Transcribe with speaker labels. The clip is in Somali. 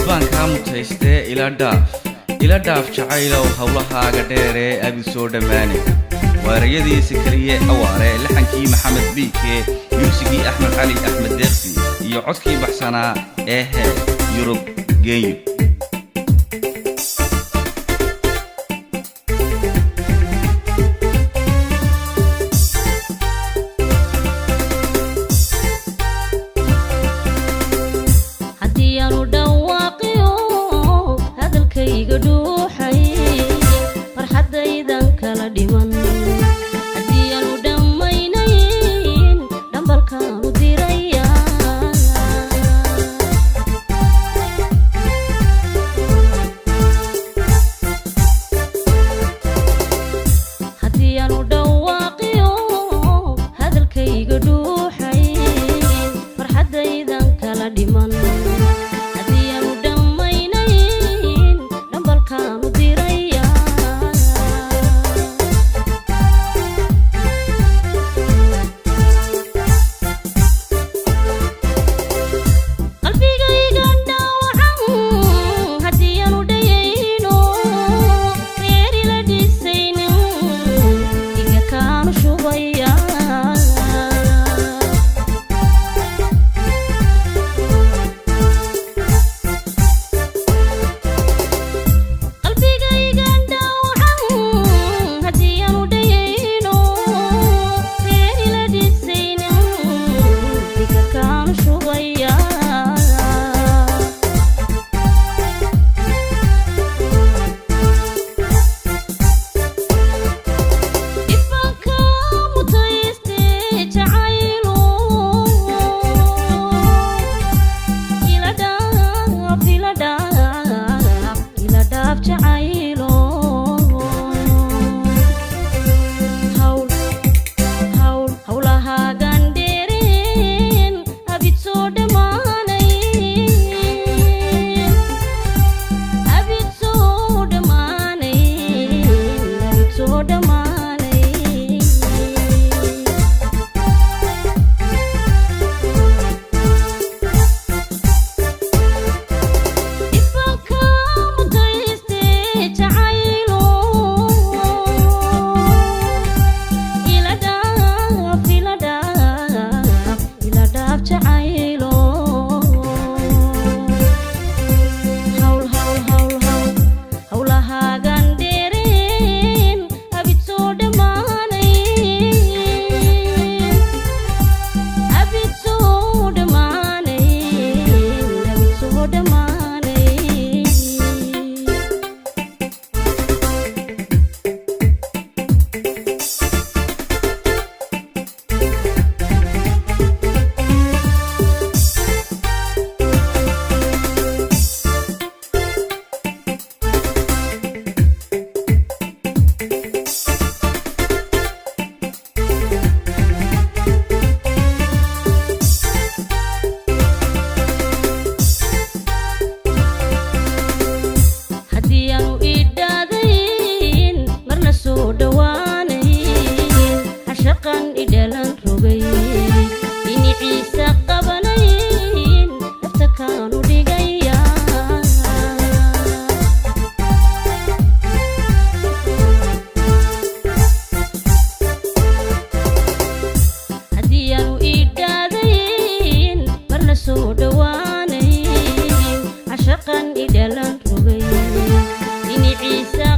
Speaker 1: Dhib baan kaa mutaystee, ila dhaaf, ila dhaaf jacaylow howlahaaga dheeree abi soo dhammaanay. Waarayadiisa keliye awaare, laxankii Maxamed Biike, muusigii Axmed Cali Axmed Deeqsi iyo codkii baxsanaa ee hee Yurub Genyo.
Speaker 2: Haddii aanu dhawaaqiyo hadalkayga dhuuxay, farxaddaydan kala dhiman. Haddii aanu dhammaynayn dhambalkaanu diraya. Haddii aanu dhawaaqiyo hadalkayga dhuuxay, farxaddaydan kala dhiman. Haddii aanu dhammaynayn dhambalkaanu diraya. Qalbigayga dhaawacan haddii aanu dhayayno, reeri la dhisaynin iga kaanu shubaya. Qalbigayga dhaawacan haddii aanu dhayayno, reeri la dhisaynin iga kaanu shubaya. Ifanka mutayste jacaylo, ila dhaaf, ila dhaaf, ila dhaaf jacaylo. Hawl hawl howlahaagan dheereen abid soo dhammaanayn, abid soo dhammaanayn, abid soo dhammaanayn. Ifanka mutayste jacaylo, ila dhaaf, ila dhaaf, ila dhaaf jacaylo. Hawl hawl hawl hawl howlahaagan dheereen abid soo dhammaanayn, abid soo dhammaanayn, abid soo dhammaanayn. Haddii aanu idhaadayn marna soo dhowaanayn, hashaqan idhalan rogay dhinaciisa qabanayn lafta kaanu dhigaya. Haddii aanu idhaadayn marna soo dhowaanayn, cashaqan idhalan rogay dhinaciisa